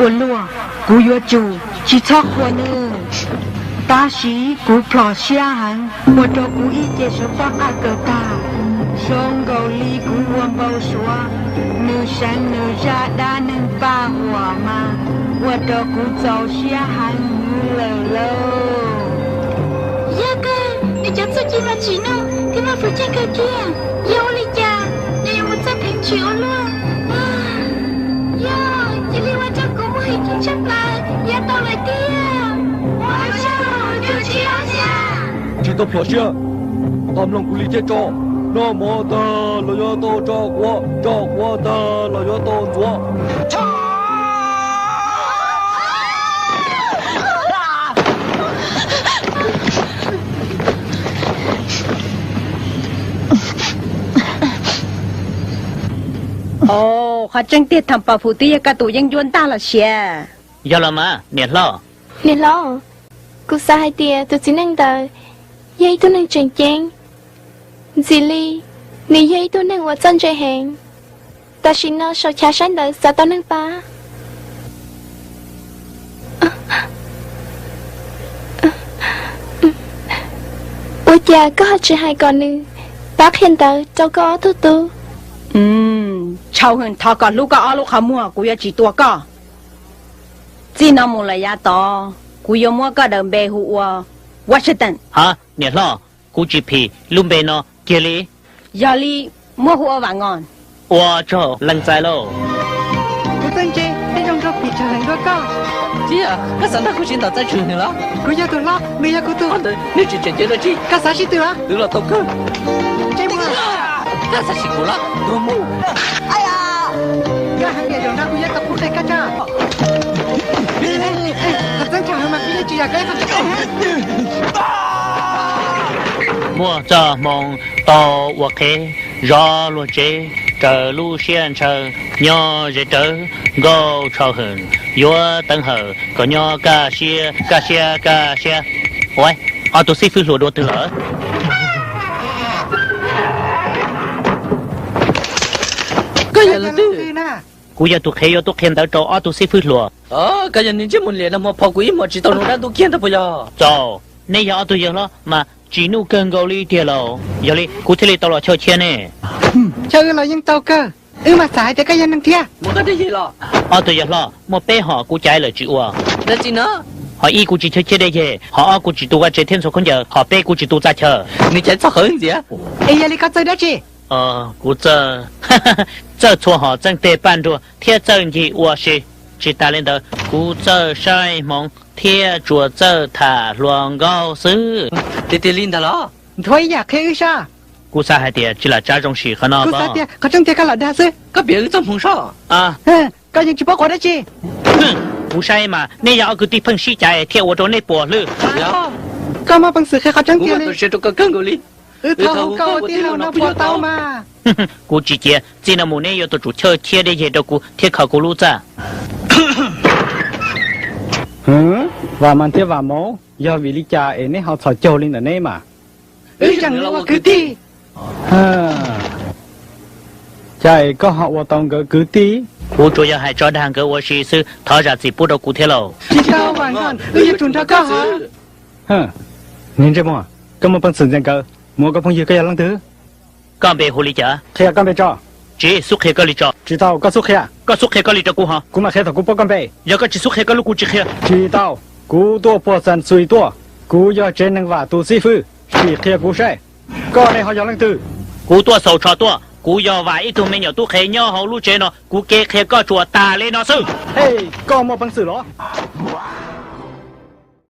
Ua luaj, kuv yuav tsum tsis txhob qhuas nws. Tab sis kuv plhom siab heev, ua rau kuv ib ce sawv faj qaj kawg tag, zoo nkaus li kuv ua npau suav nws seev nws zaj dab neeg paj huam mas, ua rau kuv txaus siab heev lawm lauj. Yog kawg, nws cov txuj ci mas tsim nyog thiab muaj hwj chim kawg kiag. Yog ua li cas nws yuav mus txawj pheej tshwm ua luaj? Yog, cia li ua rau kuv muaj hwj chim tshaj plaws, yuav tau lawm tiag. Ua tsaug, tus txiv hlob. Tsis tau plhom siab, tau mloog kuv li thiab tso. Noj mov tag los yuav tau tso quav, tso quav tag los yuav tau ntxuav. Qhov tseeb tiag Tham Pam Phum twb yog koj tus yeeb ncuab ntag los sis? Yog los mas niam hlob. Niam hlob, kuv xav hais tias tus txiv neej ntawd yog ib tug neeg tseem ceeb. Ntxim li, nws yog ib tug neeg uas txawj ntse heev. Tam sim no saum chav saib ntawv xav tau neeg pab. Ua cas koj ho tsis hais kom nws pab qhia ntawv rau koj ob tug tub? Tshauv Hwm, thov kom hlub koj ob lub qhov muag, kuv yuav tsis tua koj. Txij no mus lawm yav tod, kuv yuav muab koj daws npe hu ua Washington. Ha, niam hlob, kuv tsis phim lub npe no kiag li. Yog li, muab hu ua Vam Ngos. Ua tsaug leej txiv lauj. Kuv txawj ntse thiab zoo nraug phim Tshauv Hwm dua koj. Txiv, koj xav nrog kuv sib ntaus txawj tshwm hwm los? Kuv yog tus hlob, nws yog kuv tus. Ntawd nej tsis tseem ceeb dab tsi? Koj xav sib tw los? Twv los tau kawg. Koj xav sim kuv los? Tuag mus. Koj hais tias zaum no kuv yuav tau qhuab qhia koj tso. Qhov tseeb Tshauv Hwm mas kuv yeej tsis yog koj ib qho tseem ceeb. Muaj txoj hmoo tau ua qhev, zov luag tsev, raws lub siab ntshaw, nyob ze rawv Nkauj Tshauj Hwm, yuav teev hawm kom nyob kaj siab kaj siab kaj siab. Ua, ob tug xib fwb hluas dua twg lawm? Koj yog leej twg? Kuv yog tus qhev yuav tuaj qhia ntawv rau ob tug xib fwb hluas. Koj yog nws ntsej muag liam nag hmo phom kuv ib hmos tsis tau zoo dab ntub kiag ntag puas yog? Txaus, neb yog ob tug yawg hlob mas tsis nuj kawg nkaus li tiag lauj. Yog li kuv thiaj li tau los chaw chiab nej. Chaw wb los yeej tau kawg, wb mas xav hais tias koj yog neeg thiab. Muab koj dej yeg los. Ob tug yawg hlob, muaj peb hom kuv caiv lawm tsis ua. Dab tsi no? Hom ib kuv tsis chaw chiab dej yeg, hom ob kuv tsis tu vaj tsev thiab ntxhua khaub ncaws, hom peb kuv tsis tu txaj chaw. Nws caiv txog qhov wb ntxias. Es yog li koj txawj dab tsi? Kuv txawj, txawj txhua hom txeej teg paj nruag thiab txawj ncig ua si. Tsis tas li ntawd, kuv txawj saib hmoov thiab tsuas txawj tham hluas nkauj xwb. Tiag tiag li ntag los? Nthuav ib yam qhia wb saib. Kuv xav hais tias tsis lam tsav zoo sim qhov no. Kuv xav tias qhov tseeb tiag koj lam dag xwb. Koj piav wb txoj hmoov saib. Koj yeej tsis paub qhov dab tsi. Kuv saib mas nej yog ob kwv tij pheej sib cav es thiaj ua rau nej puas hlwb. Koj muaj peev xwm qhia qhov tseeb tiag li. Wb thov hu koj ua tij laug no puas tau mas? Kuv tsis cia, txij no mus neb yuav tau tsum chaw chiab dej yeg rau kuv thiab kho kuv lub txaj. Vam Mas thiab Vam Mauv, yog vim li cas es neb ho txhos caug li ntawm neb mas? Wb zeem ua kwv tij. Cas es koj ho ua tau nkawd kwv tij? Kuv tsuas yog hais tso dag nkawd ua si xwb, thov zam txim pub rau kuv thiab lauj. Tsis tau, Vam Ngos, wb yuav tsum nrog koj hais. Niag ntsej muag, koj muaj peev xwm ntxias nkawd, mus ua koj phooj ywg koj yog leej twg? Koj npe hu li cas? Qhia koj npe tso. Tsis xub qhia koj li tso. Tsis tau, koj xub qhia. Koj xub qhia koj li rau kuv ho. Kuv mam qhia thaum kuv paub koj npe. Yog koj tsis xub qhia koj lub kuv tsis qhia. Tsis tau, kuv tuaj puag Xas Xus tuaj, kuv yog tsev neeg Vam tus xib fwb, sim qhia kuv saib, koj ne ho yog leej twg? Kuv tuaj xaus tsho tuaj, kuv yog Vam ib tug me nyuam tub qhe nyob hauv lub tsev no, kuv kev qhia koj tsuas tas li no xwb. Hej, koj muaj peev xwm los?